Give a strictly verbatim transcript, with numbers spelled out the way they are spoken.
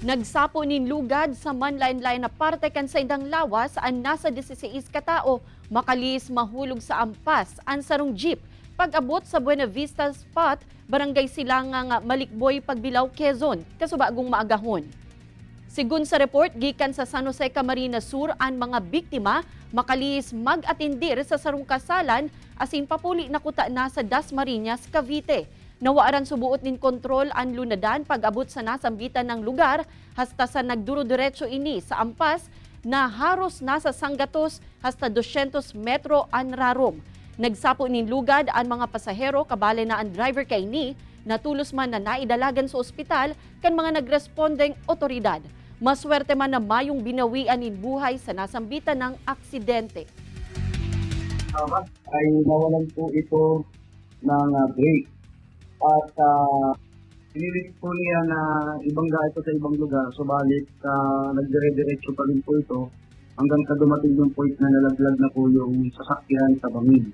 Nagsapo nin lugad sa manlaen-laen na parte kan saindang lawas an nasa dieciséis ka tawo, makalihis mahulog sa ampas an sarong jeep pag-abot sa Buena Vista Spot, Barangay Silangang, Malikboy, Pagbilao, Quezon, kasubagong maagahon. Segun sa report gikan sa San Jose, Camarines Sur, an mga biktima makalihis mag-atendir sa sarong kasalan asin papuli na kuta na sa Dasmariñas, Cavite. Nawaran suboot nin kontrol an lunadan pag-abot sa nasambitan nang lugar, hasta sa nagduro-diretso ini sa ampas na haros nasa sanggatos hasta dosyentos metro an rarom. Nagsapo nin lugad an mga pasahero, kabale na an driver kaini, na tolos man na naidalagan sa ospital kan mga nagrespondeng otoridad. Maswerte man na mayong binawian nin buhay sa nasambitan nang aksidente. Tama, ay nawalan po ito ng ah, brake. At ah, pinilit po niya na ibangga ito sa ibang lugar, subalit ah, nagdire-diretso pa rin po ito hanggang sa dumating yung point na nalaglag na po yung sasakyan sa bangin.